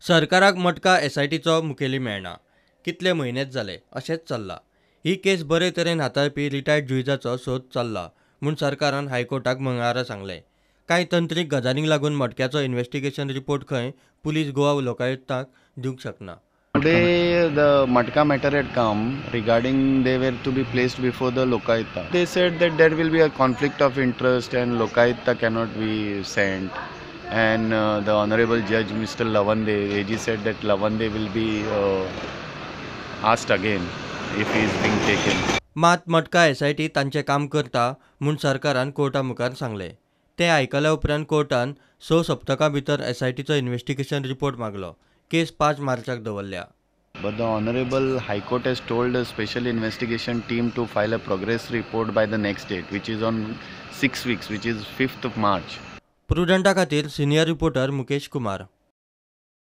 सरकाराक मटका एसआयटीचो मुखेली मेळना. कितले म्हयनेच जाले अशेंच चल्लां. ही केस बरे तरेन हाताळपी रिटायर्ड जुईजाचो सोद चल्ला म्हूण सरकारान हायकोर्टाक मंगळारा सांगलें. कांय तंत्रीक गजालींक लागून मटक्याचो इन्व्हेस्टिगेशन रिपोर्ट खंय पुलीस गोवा लोकायुक्ताक दिवंक शकना. Today the Matka matter had come regarding they were to be placed before the Lokayukta. They said that there will be a conflict of interest and Lokayukta cannot be sent. And the Honorable Judge Mr. Lavande, AG said that Lavande will be asked again if he is being taken. मात मटका SIT तांचें काम करता म्हूण सरकारान Carta मुखार सांगलें. तें आयकल्या उपरांत कोर्टान 6 सप्तकां भितर एसआयटीचो इन्व्हेस्टिगेशन रिपोर्ट मागलो. केस 5 मार्चाक दवरल्या. But the Honorable High Court has told the Special Investigation Team to file a progress report by the next date, which is on 6 weeks, which is 5th of March. प्रुडंटा खातीर senior reporter Mukesh Kumar.